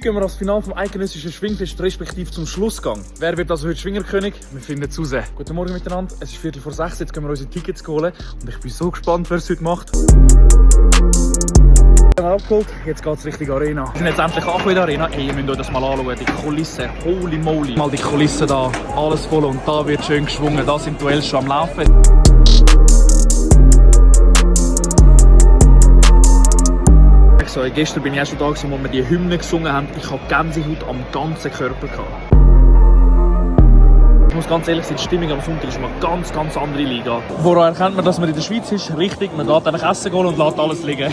Gehen wir als Finale vom eidgenössischen Schwingfest respektive zum Schlussgang. Wer wird also heute Schwingerkönig? Wir finden es raus. Guten Morgen miteinander, es ist 5:45, jetzt gehen wir unsere Tickets holen und ich bin so gespannt, wer es heute macht. Wir haben abgeholt, jetzt geht es Richtung Arena. Wir sind jetzt endlich angekommen in der Arena. Hey, ihr müsst euch das mal anschauen, die Kulisse, holy moly. Mal die Kulisse da, alles voll und da wird schön geschwungen, da sind Duelle schon am Laufen. So, gestern bin ich auch schon da, wo wir die Hymne gesungen haben. Ich habe Gänsehaut am ganzen Körper gehabt. Ich muss ganz ehrlich sein, die Stimmung am Sonntag ist mal ganz andere Liga. Woran erkennt man, dass man in der Schweiz ist? Richtig, man geht einfach essen gehen und lässt alles liegen.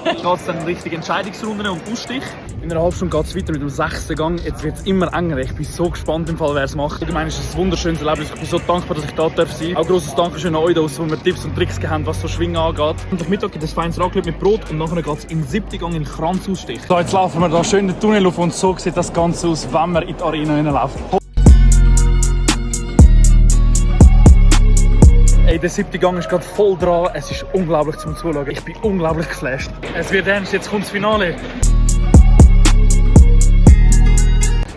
Jetzt geht es dann Richtung Entscheidungsrunden und Ausstich. In einer halben Stunde geht es weiter mit dem 6. Gang. Jetzt wird es immer enger. Ich bin so gespannt, im Fall, wer es macht. Ich meine, es ist ein wunderschönes Erlebnis. Ich bin so dankbar, dass ich da sein darf. Auch grosses Dankeschön an euch, wo wir Tipps und Tricks gegeben haben, was so Schwingen angeht. Und am Mittag gibt es feines Raclette mit Brot und nachher geht es im 7. Gang in den Kranzausstich. So, jetzt laufen wir da schön den Tunnel auf und so sieht das Ganze aus, wenn man in die Arena hineinläuft. Ey, der 7. Gang ist gerade voll dran. Es ist unglaublich zum Zuschauen. Ich bin unglaublich geflasht. Es wird ernst, jetzt kommt das Finale.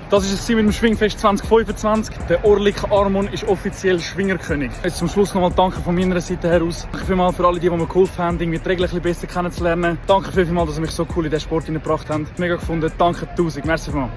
Das ist es mit dem Schwingfest 2025. Der Orlik Armon ist offiziell Schwingerkönig. Jetzt zum Schluss nochmal danke von meiner Seite heraus. Danke vielmals für alle, die mir geholfen haben, irgendwie die Regeln ein bisschen besser kennenzulernen. Danke vielmals, dass ihr mich so cool in diesen Sport gebracht habt. Mega gefunden. Danke 1000. Merci vielmals.